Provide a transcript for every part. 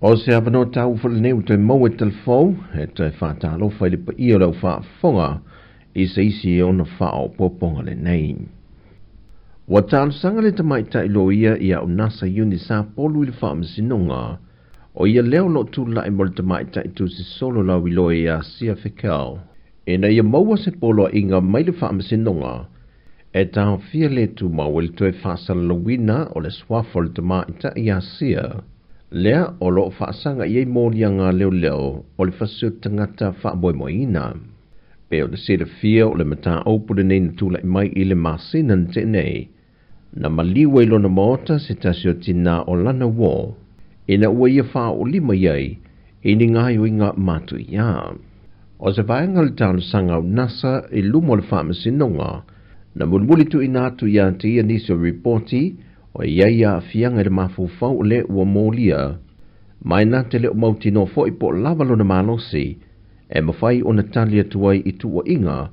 O se avanoa taua foi lenei ua toe maua e talafou, e toe faatalofa i le paia o le aufaafofoga i se isi ona faaopoopoga lenei. Ua talosaga le tamaitai loia ia Unasa Iuni Sapolu i le faamasinoga, o ia lea o loo tulai mo le tamaitai tusisolo lauiloa ia Sia Fekel, ina ia maua se poloaiga mai le faamasinoga e taofia le tumau i le toe faasalalauina o le suafa o le tamaitai ia Sia, lea o loo faasaga i ai moliaga leoleo o le fasioti tagata faamoemoeina. Pe o le silafia o le mataupu lenei na tulai mai i le masina na tea nei, na maliu ai lona maota se tasi o tinā o lana uō, ina ua ia faaoolima i ai i ni gaoioiga matuiā. O se vaega o le talosaga a Unasa i luma o le faamasinoga, na mulimuli tuuina atu ia te ia nisi o ripoti o i ai aafiaga i le mafaufau o le ua molia, ma e na te le o mautinoa foi po o lava lona malosi e mafai ona tali atu ai i tuuaiga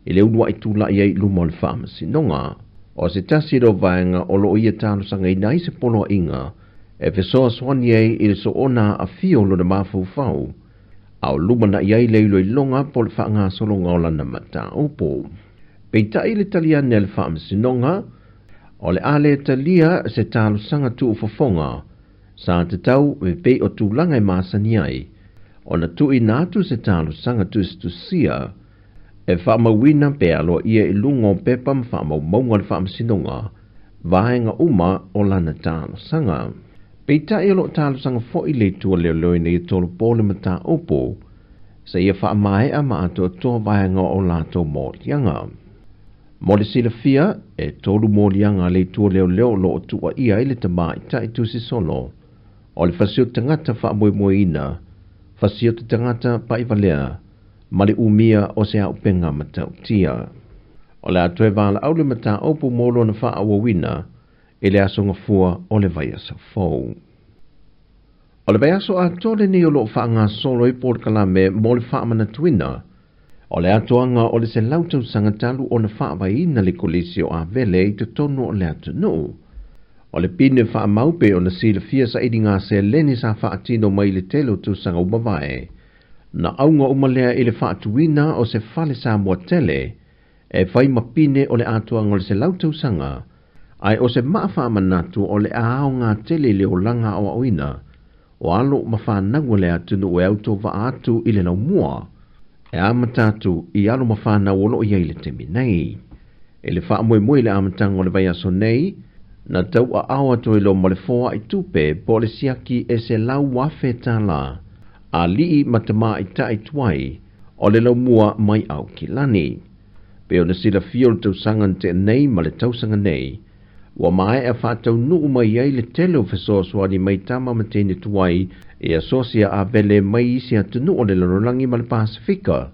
i le uluai tulai ai i luma o le faamasinoga. O se tasi lea o vaega o loo ia talosagaina ai se poloaiga e fesoasoani ai i le soona aafia o lona mafaufau, a o lumanai ai le iloiloga po o le faagasologa o lana mataupu. Peitai le tali ane a le faamasinoga, o le a le talia se talosaga tuufofoga sa tatau e pei o tulaga e masani ai, ona tuuina atu se talosaga tusitusia e faamauina pe aloaia i luga o pepa ma faamaumauga o le faamasinoga vaega uma o lana talosaga. Peitai o loo talosaga foi le itu a leoleo ina ia tolopo le mataupu seia faamaea ma atoatoa vaega o latou moliaga. Mo le silafia, e 3 moliaga a le itu a leoleo o loo tuuaia ai le tamaitai tusisolo o le fasioti tagata faamoemoeina, fasioti tagata paivalea, ma le umia o se auupega matautia. O le a toe valaau le mataupu mo lona faaauauina i le aso gafua o le vaiaso fou. O le vaiaso atoa lenei o loo faagasolo ai polokalame mo le faamanatuina o le atoaga o le 100 tausaga talu ona faavaeina le kolisi o Avele i totonu o le atunuu. O le pine faamau pe ona silafia sailiga seleni sa faatino mai le tele o tausaga ua mavae, na auga uma lea i le faatuina o se fale Samoa tele e fai ma pine o le atoaga o le 100 tausaga, ae o se maa faamanatu o le aoga tele i le olaga aoaoina o alo ma fanau o le atunuu e autovaa atu i le laumua, e amata atu i alo ma fanau o loo i ai le taimi nei. I le faamoemoe i le amataga o le vaiaso nei, na tauaao atu ai loa ma le foai tupe po o le siaki e $100,000 alii ma tamaitai tuai o le laumua mai Aukilani. Pe ona silafia o le tausaga na tea nei ma le tausaga nei, ua maea faataunuu mai ai le tele o fesoasoani mai tama ma teine tuai e asosi a Avele mai isi atunuu o le lalolagi ma le Pasifika,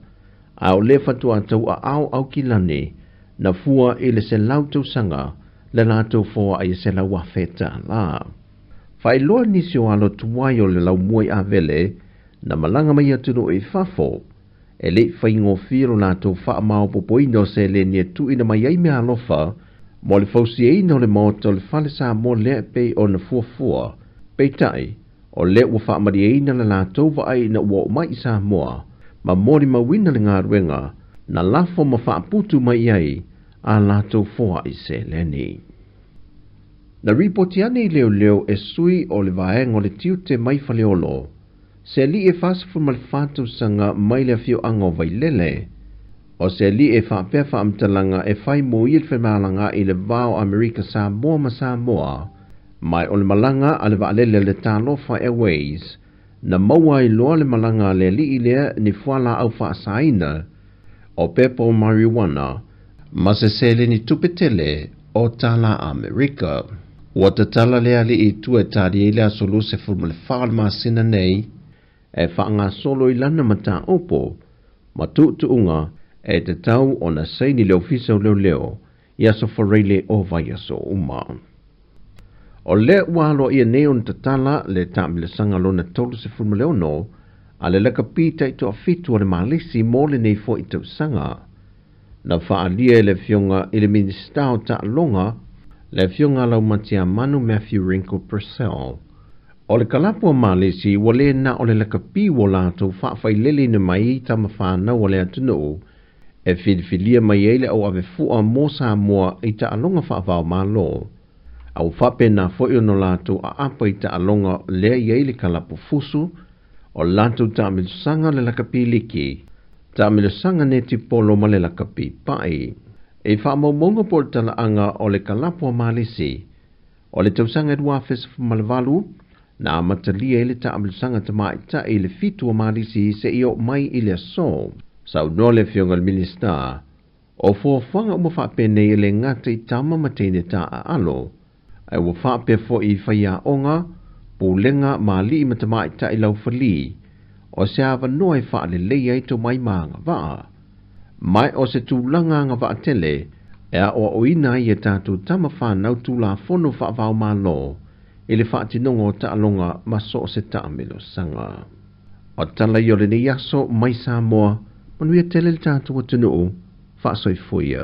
a o lea faatoa tauaao Aukilani na fua i le 100 tausaga le latou foai e $100,000. Faailoa nisi o alo tuai o le laumua i Avele na malaga mai atunuu i fafo, e lei faigofie lo latou faamaopoopoina o seleni e tuuina mai ai meaalofa mo le fausiaina o le maota o le fale Samoa lea e pei ona fuafua. Peitai, o lea ua faamalieina le latou vaai ina ua oo mai i Samoa, ma molimauina le galuega na lafo ma faaputu mai ai a latou foai seleni. Na ripoti ane i leoleo e sui o le vaega o le tiute mai Faleolo, se alii e 44 tausaga mai le afioaga o Vailele. O se alii e faapea faamatalaga e fai mo ia le femalagaai i le va o Amerika Samoa ma Samoa, mai o le malaga a le vaalele a le Talofa Airways, na maua ai loa le malaga a le alii lea ni fualaau faasaina o pepa o marijuana ma se seleni tupe tele o tala Amerika. Ua tatala le alii i tua e tali ai le aso 24 o le masina nei e faagasolo i lana mataupu ma tuutuuga e tatau ona saini le ofisa o leoleo i aso Faraile o vaiaso uma. O lea ua aloaia nei ona tatala le taamilosaga lona 36 a le lakapi taitoafitu o le Malisi mo lenei foi tausaga. Na faalia e le afioga i le Minisita o Taaloga, le afioga Laumatiamanu Matthew Wrinkle Purcell. O le kalapu a Malisi ua le na o le lakapi ua latou faafaileleina mai ai tama fanau a le atunuu e filifilia mai ai le auavefua mo Samoa i taaloga faava-o-Malo, a ua faapena foi ona latou aapa i taaloga lea i ai le kalapu fusu, o le latou taamilosaga le lakapi liki, taamilosaga netipolo ma le lakapi pa'i. E faamaumauga po o le talaaga o le kalapu a Malisi, o le tausaga e 2018, na amatalia ai le taamilosaga tamaitai i le 7 o Malisi seia oo mai i le aso. Saunoa le Afioga i le Minisita, o fuafuaga uma faapenei e le gata i tama ma teine taaalo, ae ua faapea foi i faiaoga, pulega ma alii ma tamaitai laufali, o se avanoa e faaleleia ai tomai ma agavaa. Mai o se tulaga agavaa tele e aoaoina ai e tatou tama fanau Tulafono faava-o-Malo i le faatinoga o taaloga ma so o se taamilosaga. O tala ia o lenei aso mai Samoa, manuia tele le tatou atunuu, faasoifua ia.